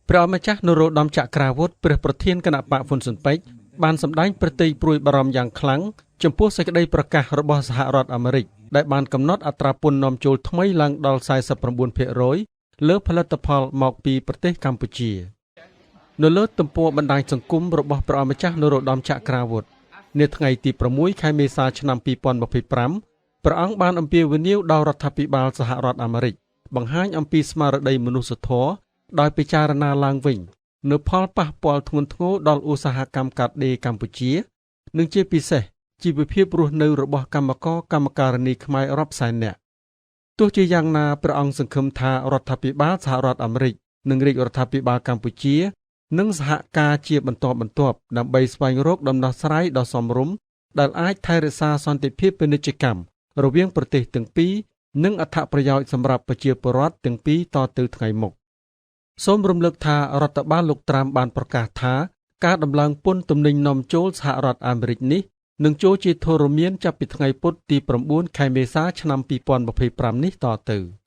ព្រះអម្ចាស់នរោត្តមចក្រាវុធព្រះប្រធានគណបក្សហ៊្វុនស៊ិនប៉ិចបានសម្ដែងព្រះទ័យព្រួយបារម្ភយ៉ាងខ្លាំងចំពោះសេចក្តីប្រកាសរបស់សហរដ្ឋអាមេរិកដែលបានកំណត់អត្រាពន្ធនាំចូលថ្មីឡើងដល់49%លើផលិតផលមកពីប្រទេសកម្ពុជានៅលើទំព័របណ្ដាញសង្គមរបស់ព្រះអម្ចាស់នរោត្តមចក្រាវុធនាថ្ងៃទី6ខែមេសាឆ្នាំ2025ព្រះអង្គបានអំពាវនាវដល់រដ្ឋាភិបាលសហរដ្ឋអាមេរិកបង្ហាញអំពីស្មារតីមនុស្សធម៌ដោយពិចារណាឡើងវិញនៅផលប៉ះពាល់ធ្ងន់ធ្ងរដល់ឧស្សាហកម្មកាត់ដេរកម្ពុជា និងជាពិសេសជីវភាពរស់នៅរបស់កម្មករកម្មការិនីខ្មែររាប់សែននាក់ទោះជាយ៉ាងណាព្រះអង្គសង្ឃឹមថារដ្ឋាភិបាលសហរដ្ឋអាមេរិកនិងរាជរដ្ឋាភិបាលកម្ពុជានឹងសហការជាបន្តបន្ទាប់ដើម្បីស្វែងរកដំណោះស្រាយដ៏សមរម្យដែលអាចថែរក្សាសន្តិភាពពាណិជ្ជកម្មរវាងប្រទេសទាំងពីរនិងអត្ថប្រយោជន៍សម្រាប់ប្រជាពលរដ្ឋទាំងពីរតទៅថ្ងៃមុខសូមរំលឹកថារដ្ឋបាលលោកត្រាំបានប្រកាសថាការដំឡើងពន្ធទំនិញនាំចូលសហរដ្ឋអាមេរិកនេះនឹងចូលជាធរមានចាប់ពីថ្ងៃពុធទី9ខែមេសាឆ្នាំ2025នេះតទៅ។